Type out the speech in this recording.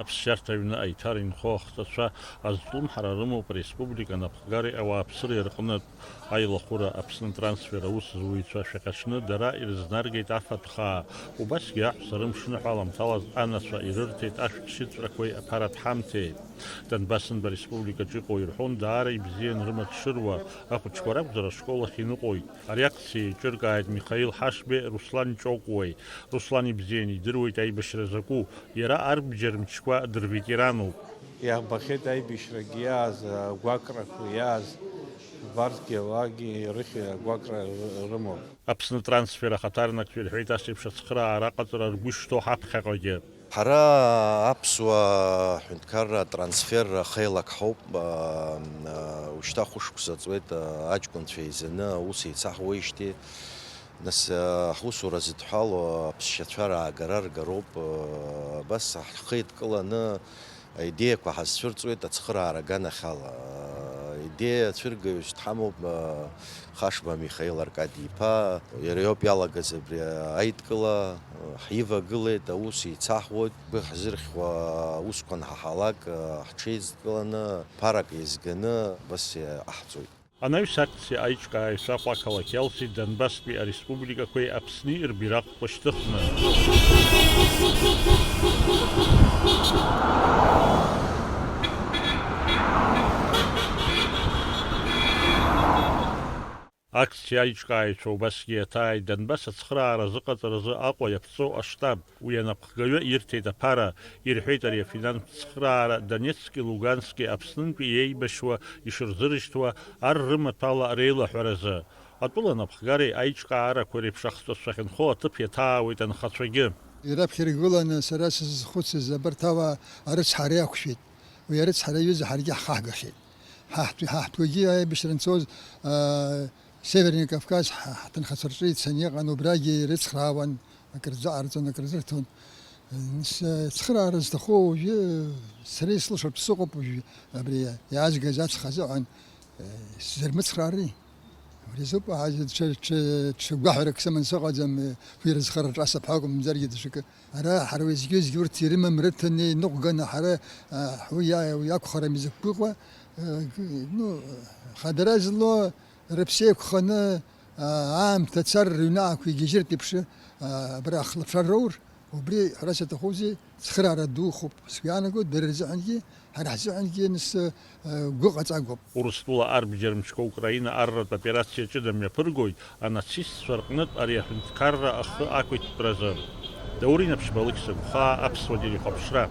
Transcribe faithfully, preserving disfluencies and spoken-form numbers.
Аԥсшьарҭа аҩны аиҭар инхо ахҵәацәа азҿлымҳара рымоуп ареспублика анапхгареи ауааԥсыреи рҟнытә. Аилахәыра Аԥсны атрансфер аус зуҩцәа шәаҟьаҽны дара ирызнаргеит афатә хаа, убасгьы аҳәса рымшныҳәа аламҭалаз анацәа ирырҭеит ашәҭ шьыҵәрақәеи аԥаратә ҳамҭеи. Донбассынтә ареспубликаҿы иҟоу ирҳәон, даара ибзиан рымаҵ шыруа, ахәыҷқәа ракәзар ашкол ахь иныҟәоит. Ари акциа еиҿыркааит Михаил Ҳашбеи Руслан Ҷокәуеи. Руслан ибзиан идыруеит аибашьра закәу, иара арбџьар мчқәа дырветерануп. Иаҳбахьеит аибашьрагьы иааз, агәаҟрақәа иааз, абарҭгьы ауаагьы рыхь агәаҟра ры-, рымоуп. Аԥсны трансфер ахаҭарнакцәа ирҳәеит ас еиԥш ацхыраара аҟаҵара ргәы ишҭоу ҳаԥхьаҟагьы. Ҳара аԥсуа ҳәынҭқарра атрансферра ахеилак ҳауп, аа, аа, ушьҭа хәышықәса ҵуеит, аа, аҷкәынцәа еизаны аус еицаҳуеижьҭеи. Нас, аа, ҳусура зыдҳәало аԥсшьацәа раагара ргароуп, аа, абас ҳхы еидкыланы аидеиақәа ҳазцәырҵуеит ацхыраара аганахьала. Аидеиа цәыргаҩыс дҳамоуп, аа, Хашба Михаил Аркади-иԥа, иара иоуп иалагаз абри аидкыла, ҳивагылеит, аус еицаҳуеит, гәы ҳзырхьуа аусқәа анҳаҳалак, ҳҽеидкыланы, ԥарак еизганы, абас иҟаҳҵоит. Анаҩс акциа аиҿкааҩцәа Аҟәа ақалақь иалсит Донбасстәи ареспубликақәеи Аԥсни рбираҟқәа шьҭыхны. Акциа аиҿкааҩцәа убасгьы иаҭааит, Донбасс ацхыраара азыҟаҵаразы Аҟәа иаԥҵоу аштаб, уи анапхгаҩы ирҭеит аԥара, ирҳәеит ари афинанстә цхыраара Донецки Лугански Аԥснынтәи иеибашьуа ишырзырышьҭуа ар рымаҭәала реилаҳәаразы. Атәыла анапхгареи аиҿкаарақәа реиԥш ахҵәацәа ахьынхо аҭыԥ иаҭаауеит анхацәагьы. Ираԥхьа иргыланы сара сызхәыцыз абарҭ ауаа арыцҳара иақәшәеит. Уи арыцҳара аҩыза ҳаргьы ҳхаҳгахьеит. Ҳа ҳтә-, ҳа ҳтәқәагьы аибашьра анцоз, аа, Северный Кавказ ҳа-, ҳҭынхацәа рҿы ицаны иҟан, убрагьы ирыцхраауан, акрырзыҟарҵон, акрырзырҭон. Ц-, цхыраара зҭаху уажәы сара ислышартә сыҟоуп уажәы абри иаазгаз аҵх азыҳәан, сзырмыцхраари? Абри азоуп, ааи, ҽа, ҽа, ҽа гәаҳәарак сыман сыҟаӡам, уи рызхараҿы асаԥҳа акәымзаргьы даҽакы. Ара ҳара уеизгьы-уеизгьы урҭ ирымам, рыҭаны иныҟәганы ҳара, а, уи иа-, уи акәхарами закәыҟа, а, г-, ну, хадара зло рыԥсы еиқәханы, а, аамҭа цар рыҩны аақәигьежьыртә еиԥш, а, абра ахлафшәа роур, убри, ҳәарас аҭахузеи, цхыраара духуп, сгәы иаанаго, дара рзыҳәангьы, ҳара ҳзыҳәангьы, нас, а, гәыҟаҵагоуп. Урыстәыла арбџьар мчқәа Украина арратә операциа ҷыда мҩаԥыргоит, анацистцәа рҟнытә ари аҳәынҭқарра ахы ақәиҭтәразы. Даур Инаԥшьба, Алықьса Гәхаа, Аԥсуа телехәаԥшра.